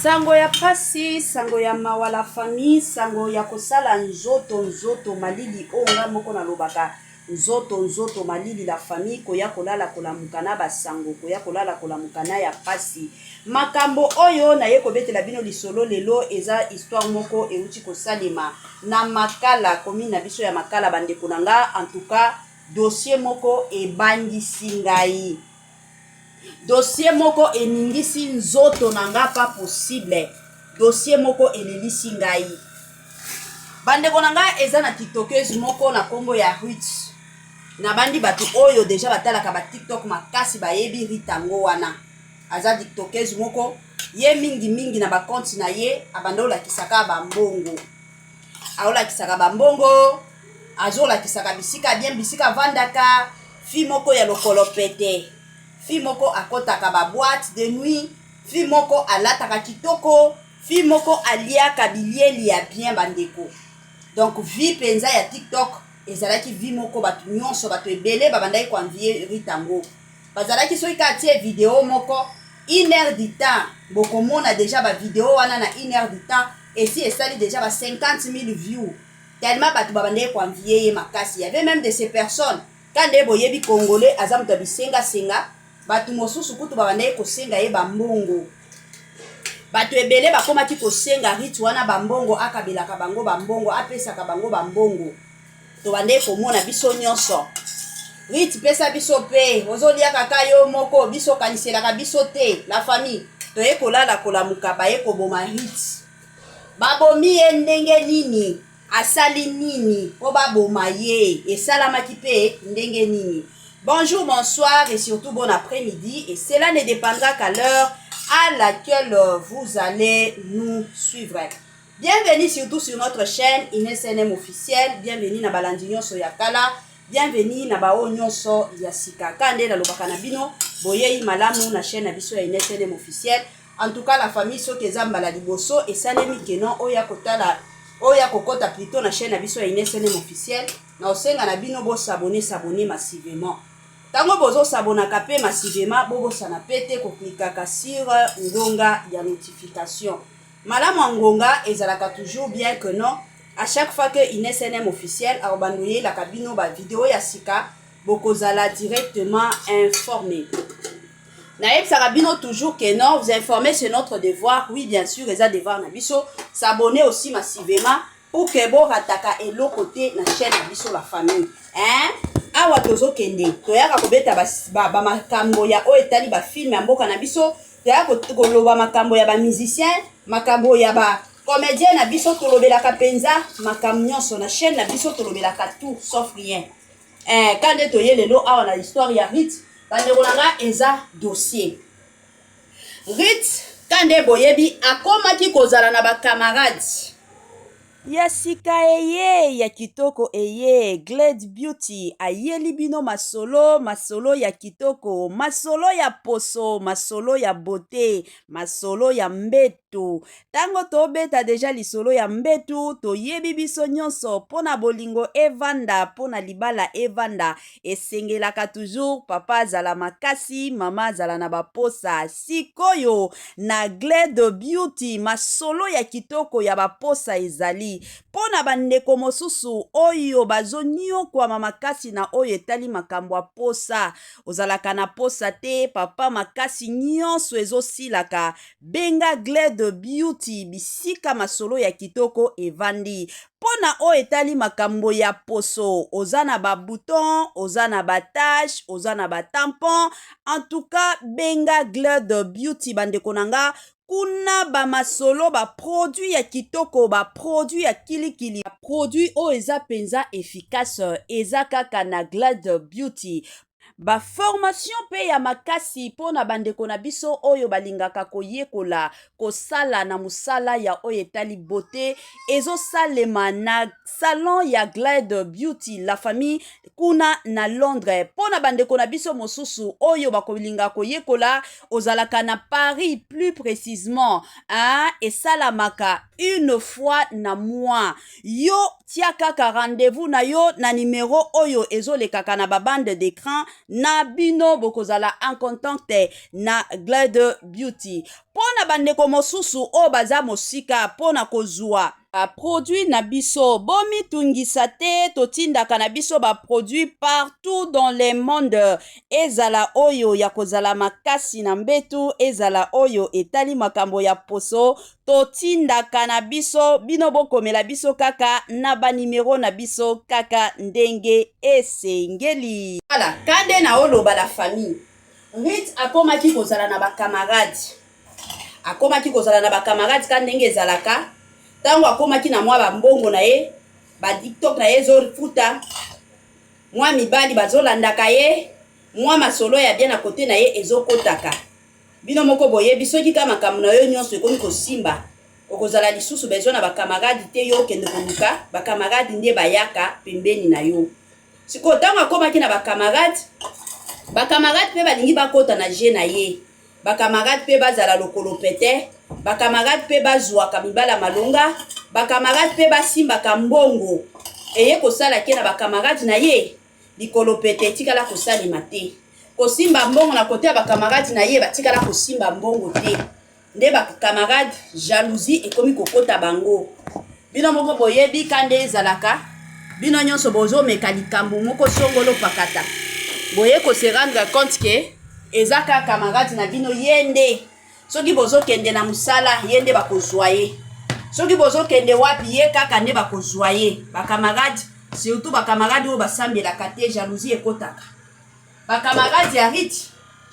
Sango ya pasi, sango ya mawa la famille, sango ya kosala nzoto nzoto malili oyo nga moko nalobaka nzoto nzoto malili la famille, koya kolala kolamuka na ba sango, koya kolala kolamuka na ya pasi. Makambo oyo naye kobetela bino lisolo lelo eza histoire moko ewuti kosalema na Makala, commune na biso ya Makala ba ndeko na nga, en tout cas dossier moko ebangisi ngai. Dossier moko eningisi nzoto na nga pas possible. Dossier moko elelisi ngai. Bandeko na nga eza na tiktokeuse moko na kombo ya Ruth. Nabandi bato oyo deja batalaka ba tiktok makasi bayebi Ruth yango wana. Aza tiktokeuse moko ye mingi mingi na ba compte na ye abanda olakisaka ba mbongo. Aolakisaka ba mbongo, azolakisaka bisika bien bisika avandaka, fille moko ya lokolo pete, fille moko akotaka ba boîte de nuit, fille moko alataka kitoko, fille moko aliaka bilieli ya bien bandeko. Donc vie penza ya TikTok ezalaki vie moko bato nyonso bato ebele babandaki ko envier Rita yango. Bazalaki soki kaka atie video moko une heure du temps bokomona dejà ba video wana na une heure du temps esi esali dejà ba 50 000 views tellement bato babandaki ko envier ye makasi. Il y avait même de ces personnes ka nde boyebi congolais aza moto ya bisenga senga bato mosusu kutu babandaki kosenga ye ba mbongo. Bato ebele bakomaki kosenga Ruth wana ba mbongo akabelaka bango ba mbongo apesaka bango ba mbongo. Tobandeki komona biso nyonso. Ruth pesa biso pe ozolia kaka yo moko biso okaniselaka biso te la famille. Toye kolala kolamuka baye koboma Ruth. Babomi ye ndenge nini? Asali nini po baboma ye? Esalamaki pe ndenge nini? Bonjour, bonsoir et surtout bon après-midi et cela ne dépendra qu'à l'heure à laquelle vous allez nous suivre. Bienvenue surtout sur notre chaîne Ines NM officiel. Bienvenue na balandi nyonso ya kala. Bienvenue na baoyo nyonso ya sika. Ka nde nalobaka na bino boyei malamu na chaîne na biso ya Ines NM officiel. En tout cas la famille soki eza mbala liboso esalemi que non oya kotala oya kokota plutôt na chaîne na biso ya Ines NM officiel na osenga na bino bo s'abonner s'abonner massivement. Tango bozo s'abonnaka pe massivement bobosana pe te ko cliquaka sur ngonga ya notification. Malamu ya ngonga ezalaka toujours bien que non à chaque fois que Ines NM officiel akobanda oyelaka bino ba video ya sika bokozala directement informe. Nayebisaka bino toujours que non vous informer c'est notre devoir, oui bien sûr eza devoir na biso, s'abonner aussi massivement pour que borataka eloko te na chaîne na biso la famille. Hein? Awa tozokende toyaka kobeta ba makambo ya oyo etali ba film ya mboka na biso. Toya koloba makambo ya ba musiciens, makambo ya ba comédien na biso, tolobelaka penza makambo nyonso na chaîne na biso, tolobelaka tout sauf rien. Ka nde toye lelo awa na histoire ya Ruth, bandeko na nga eza dossier. Ruth ka nde boyebi akomaki kozala na ba camarades ya sika eye ya kitoko eye Glade Beauty ayeli bino masolo, masolo ya kitoko, masolo ya poso, masolo ya beauté, masolo ya mbetu. Tango tobeta deja lisolo ya mbetu, toyebi biso nyonso pona bolingo evanda, pona libala evanda, esengelaka toujours papa azala makasi, mama azala na baposa. Sikoyo na Glade Beauty masolo ya kitoko ya baposa ezali mpo na bandeko mosusu oyo bazonyokwama makasi na oyo etali makambo ya posa. Ozalaka na posa te papa, makasi nyonso ezosilaka. Benga Glade Beauty bisika masolo ya kitoko evandi. Mpo na oyo etali makambo ya poso, oza na ba bouton, oza na ba tache, oza na ba tampon, en tout cas benga Glade Beauty bandeko na nga, kuna ba masolo, ba produit ya kitoko, ba produit ya kilikili, ba produit oyo eza penza efficace, eza kaka na Glade Beauty. Ba formation pe ya makasi po na bandeko na biso oyo balingaka koyekola kosala na mosala ya oyo etali beauté ezosalema na salon ya Glade Beauty la famille kuna na Londres. Po na bandeko na biso mosusu oyo bakolinga koyekola, ozalaka na Paris plus précisément, hein, esalamaka une fois na mois. Yo Tia kaka rendez-vous na yo na numero oyo ezolekaka na ba bande d'écran na bino, bokozala en contact na Glade Beauty. Mpo na bandeko mosusu oyo baza mosika mpo na kozwa baproduit na biso, bomitungisa te, totindaka na biso baproduit partout dans le monde, ezala oyo ya kozala makasi na mbetu, ezala oyo etali makambo ya poso, totindaka na biso. Bino bokomela biso kaka na banimero na biso kaka ndenge esengeli. Voilà, kande na oloba, la famille, Ruth akomaki kozala na bakamarade, akomaki kozala na bakamarade ka ndenge ezalaka. Ntango akomaki na mwa bambongo na ye, batiktok na ye ezofuta, mwa mibali bazolandaka ye, mwa masolo ya bien na kote na ye ezokotaka. Bino moko boyebi, soki ka makambo na yo nyonso ekomi kosimba, okozala lisusu besoin na bakamarade te. Yo okende koluka bakamarade nde bayaka pembeni na yo. Sikoyo ntango akomaki na bakamarade, bakamarade mpe balingi bakota na jeu na ye, bakamarade mpe bazala lokolo pete, bakamarade mpe bazwaka mibala malonga, bakamarade mpe basimbaka mbongo. Eye kosala ke na bakamarade na ye, likolo pete etikala kosalema te. Kosimba mbongo na kote ya bakamarade na ye, batikala kosimba mbongo te. Nde bakamarade, jalousie ekomi kokota bango. Bino moko boyebi ka nde ezalaka. Bino nyonso bozomeka likambo moko songolo pakata, boye kose rendre compte ke eza kaka camarade na bino. Ye nde soki bozokende na mosala, ye nde bakozwa ye. Soki bozokende wapi, ye kaka nde bakozwa ye. Bakamarade, surtout bakamarade oyo basambelaka te, jalousie ekotaka. Bakamarade ya Ruth,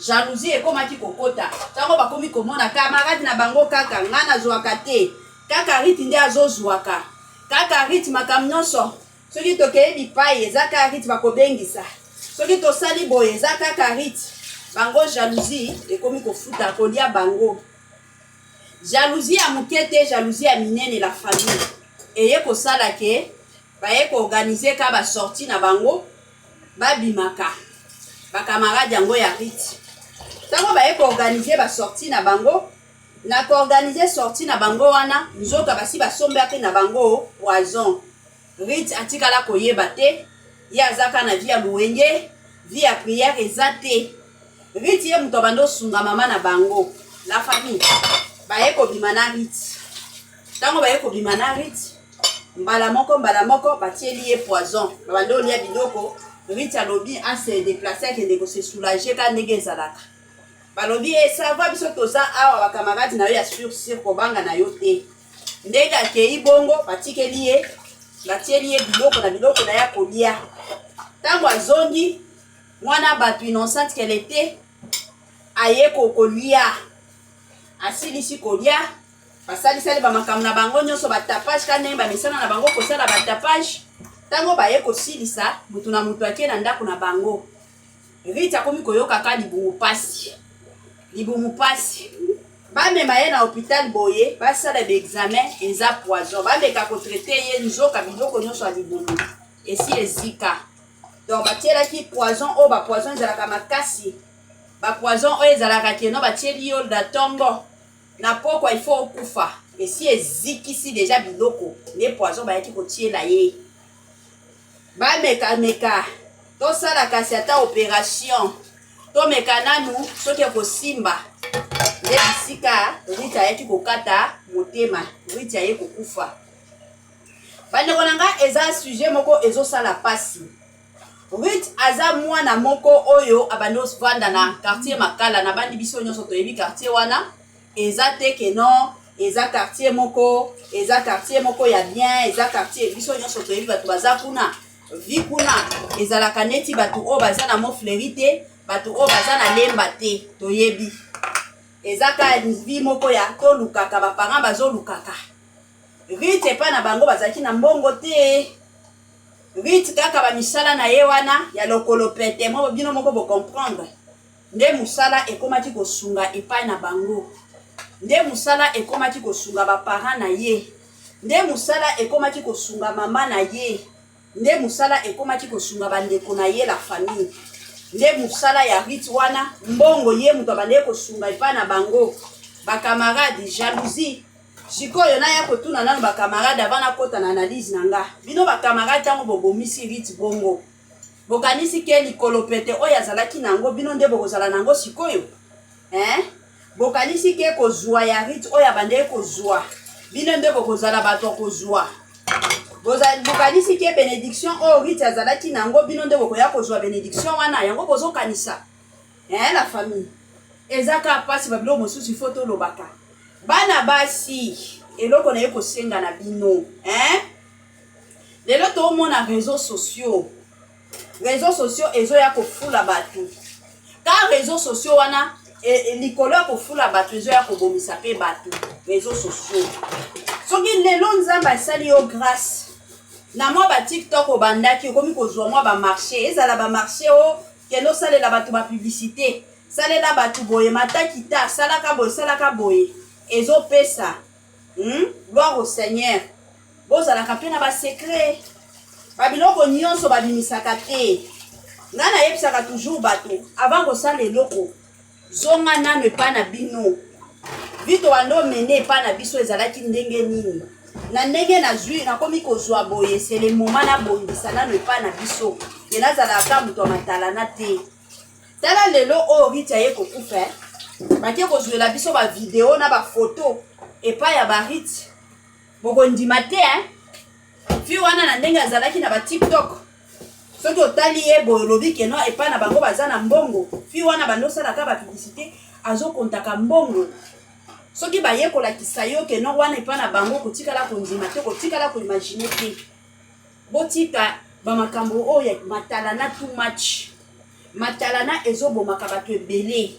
jalousie ekomaki kokota ntango bakomi komona camarade na bango kaka ngai nazwaka te, kaka Ruth nde azozwaka, kaka Ruth makambo nyonso. Soki tokei bipai, eza kaka Ruth bakobengisa. Soki tosali boye, eza kaka Ruth. Bango jalousie ekomi kofuta kolia bango, jalousie ya moke te, jalousie ya minene. La famille, eye kosala ke baye koorganiser ka basortie na bango, babimaka bakamarade yango ya Ruth. Ntango baye koorganiser basortie na bango, na koorganiser sortie na bango wana, nzoka basi basombaki na bango poison. Ruth atikala koyeba te. Ye azaka na vie ya luwenge, vie ya prière eza te. Ruth ye moto abandi osunga mama na bango. La famille, baye kobima na Ruth. Ntango baye kobima na Ruth, mbala moko mbala moko batieli ye poison. Babandi olia biloko. Ruth alobi ase déplace, akende kose soulager ka ndenge ezalaka. Balobi e ça va, biso toza awa, bakamarade na yo ya sûr sûr, kobanga na yo te. Ndenge akei bongo, batikeli ye, batieli ye biloko na biloko na ya kolia. Ntango azongi, mwana bato innocente qu'elle était, aye kokolia, asilisi kolia, basalisali bamakambo na bango nyonso, batapage ka ndenge bamesana na bango kosala batapage. Ntango baye kosilisa, motu na motu ake na ndako na bango. Ruth akomi koyoka ka libumu pasi, libumu pasi. Bamema ye na hôpital boye, basala baexamen, eza poison. Bameka kotraiter ye, nzoka biloko nyonso ya libumu esi ezika. Donc batielaki poison oyo, bapoison ezalaka makasi, bapoison oyo ezalaka keno batieli yo na ntongo, na pokwa ifo okufa. Esi ezikisi déjà biloko, nde poison bayaki kotiela ye. Bamekameka, tosala kasi ata opération, tomeka nanu soki ekosimba. Nde bisika Ruth ayaki kokata motema, Ruth aye kokufa. Bandeko na nga, eza sujet moko ezosala mpasi. Ruth aza mwana moko oyo abandi ovanda na quartier Makala. Na bandi biso nyonso toyebi quartier wana. Eza te ke non, eza quartier moko, eza quartier moko ya bien, eza quartier biso nyonso toyebi. Bato baza kuna, vie kuna ezalaka neti bato oyo baza na Mont-Fleury te, bato oyo baza na Lemba te. Toyebi eza ka vie moko ya tolukaka, baparent bazolukaka. Ruth epai na bango bazalaki na mbongo te. Ruth kaka bamisala na ye wana ya lokolo pete mo, bino moko bocomprendre. Nde mosala ekomaki kosunga epai na bango, nde mosala ekomaki kosunga baparent na ye, nde mosala ekomaki kosunga mama na ye, nde mosala ekomaki kosunga bandeko na ye. La famille, nde mosala ya Ruth wana, mbongo ye moto abandeki kosunga epai na bango. Bakamarade, jalousie. Sikoyo naya kotuna nanu ba camarade avant nakota na analyse na nga. Bino ba camarade tango bobomisi Ruth bongo bokanisi ke likolo pete oyo azalaki na yango bino nde bokozala na yango sikoyo? Hein? Bokanisi ke kozua ya Ruth oyo abandaki kozua bino nde bokozala bato ya kozua? Bokanisi ke benediction oyo Ruth azalaki na yango bino nde bokoya kozua benediction wana? Yango bozokanisa? Eh la famille eza kaka pasi ba biloko mosusu il faut tolobaka bana basi eloko naye kosenga na bino eh lelo tomona réseaux sociaux réseaux sociaux ezoya kofula bato ka réseaux sociaux wana e, e, likolo ya kofula bato ezoya kobomisa mpe bato réseaux sociaux soki lelo nzambe asali yo grâce na mwa ba tiktok obandaki okomi kozwa mwa bamarché ezala bamarché o Kende osalela batu ba publicite, salela batu boye, mata kita, salaka boye, salaka boye, ezo pesa hum, gloire au Seigneur. Bozalaka pe na ba secret, ba biloko nyonso babimisaka te. Nga nayebisaka toujours batu avant kosala eloko zonga nanu epai na bino. Vito wando mene epai na biso ezalaki ndenge nini? Na ndenge nazwi nakomi kozwa boye, c'est le moment nabongisa nanu epai na biso ke nazala ata moto ya matalana te. Tala lelo oyo Riti aye kokufa, eh? Bake kozwela biso ba video na ba photo epai ya ba Riti, bokondima te eh? Fille wana na ndenge azalaki na ba TikTok, soki otali ye boye olobi ke no epai na bango baza na mbongo. Fille wana bando osalaka ba publicité, azokontaka mbongo. Soki baye kolakisa yo ke no wana epai na bango, kotikala kondima te, kotikala koimagine te. Botika bamakambo oyo ya matalana too much. Matalana ezobomaka bato ebele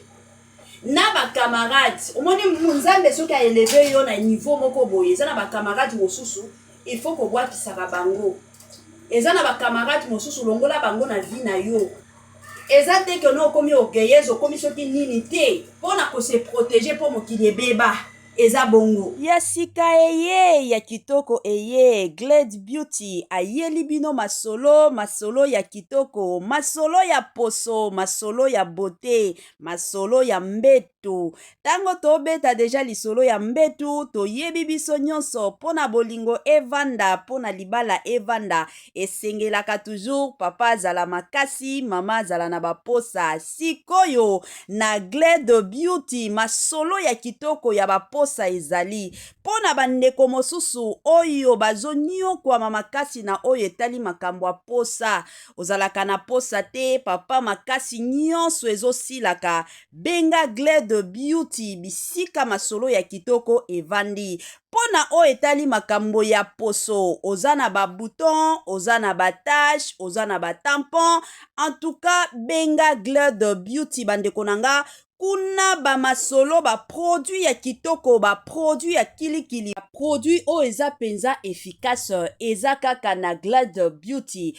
na bacamarade. Omoni nzambe soki aeleve yo na niveau moko boye, eza na bacamarade mosusu il faut kobwakisaka bango. Eza na bacamarade mosusu longola bango na vie na yo. Eza te ke no okomi orgueilleuse, okomi soki nini te, mpo na kose protéger mpo mokili ebeba. Eza bongo. Ya sika eye, ya kitoko eye, Glade Beauty ayeli bino masolo, masolo ya kitoko, masolo ya poso, masolo ya beaute, masolo ya mbetu. Tango tobeta deja lisolo ya mbetu, toyebi biso nyonso mpo na bolingo evanda, mpo na libala evanda, esengelaka toujours papa azala makasi, mama azala na baposa. Sikoyo na Glade Beauty masolo ya kitoko ya baposa ezali mpo na bandeko mosusu oyo bazonyokwama makasi na oyo etali makambo ya posa. Ozalaka na posa te papa, makasi nyonso ezosilaka. Benga Glade Beauty bisika masolo ya kitoko evandi. Mpo na oyo etali makambo ya poso, oza na ba bouton, oza na ba tache, oza na ba tampon, en tout cas benga Glade Beauty bandeko na nga. Kuna ba masolo, ba produit ya kitoko, ba produit ya kilikili, ba produit oyo eza mpenza efficace, eza kaka na Glade Beauty.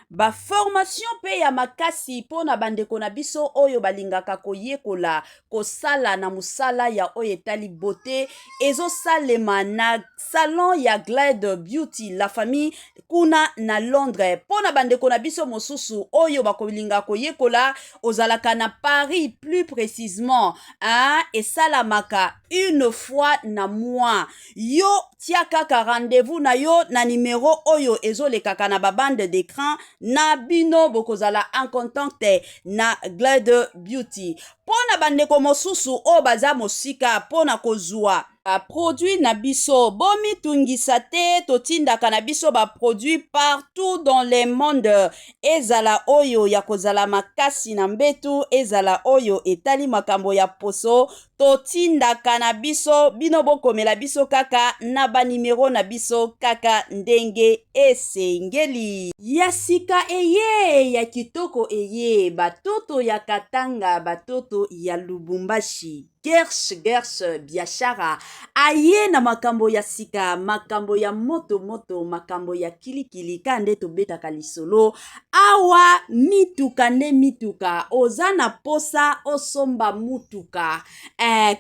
Ba formation pe ya makasi mpo na bandeko na biso oyo balingaka koyekola kosala na mosala ya oyo etali beauté ezosalema na salon ya Glade Beauty la famille kuna na Londres. Mpo na bandeko na biso mosusu oyo bakolinga koyekola, ozalaka na Paris plus précisement, hein, esalamaka une fois na mois. Yo tia kaka rendez-vous na yo na numero oyo ezolekaka na ba bande d'écran na bino, bokozala en contact na Glade Beauty. Mpo na bandeko mosusu oyo baza mosika mpo na kozwa baproduit na biso, bomitungisa te, totindaka na biso baproduit partout dans le monde, ezala oyo ya kozala makasi na mbetu, ezala oyo etali makambo ya poso, totindaka na biso. Bino bokomela biso kaka na banimero na biso kaka ndenge esengeli. Ya sika eye, ya kitoko eye, batoto ya Katanga, batoto ya Lubumbashi, Gersh Gersh Biashara aye na makambo ya sika, makambo ya moto moto, makambo ya kilikili. Ka nde tobetaka lisolo awa, mituka nde mituka. Oza na posa osomba mutuka,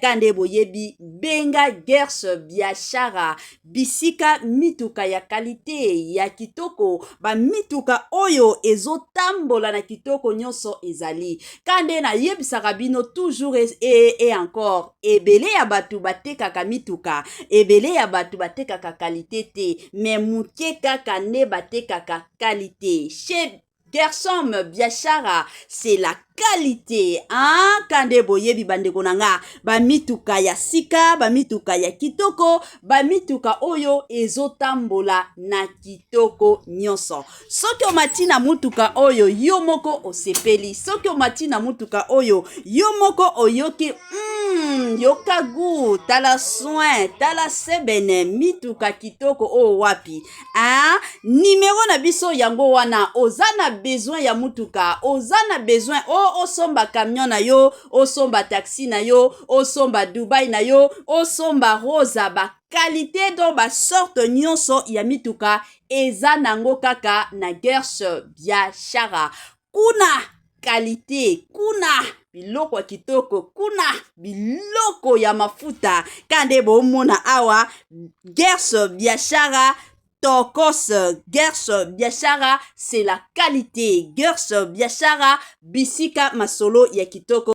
ka nde boyebi, benga Gersh Biashara, bisika mituka ya kalite ya kitoko, bamituka oyo ezotambola na kitoko nyonso ezali. Ka nde nayebisaka bino toujours et encore. encore. Ebele ya bato batekaka mituka, ebele ya bato batekaka qualité te, mais moke kaka nde batekaka qualité. Chez Gersom Biashara, c'est la qualité, hein? Kande boyebi, bandeko na nga, bamituka ya sika, bamituka ya kitoko, bamituka oyo ezotambola na kitoko nyonso. Soki omati na mutuka oyo, yo moko osepeli. Soki omati na mutuka oyo, yo moko oyoki yoka gu, tala soin, tala sebene, mituka kitoko oyo wapi, hein? Nimero na biso yango wana. Oza na besoin ya mutuka, oza na besoin o osomba camion na yo, osomba taxi na yo, osomba Dubai na yo, osomba Rosa, baqualité, donc basorte nyonso ya mituka eza nango kaka na Gers Biashara. Kuna qualité, kuna biloko ya kitoko, kuna biloko ya mafuta. Ka nde bomona awa, Gers Biashara tokos. Gers Biashara, c'est la qualité. Gers Biashara, bisika masolo ya kitoko.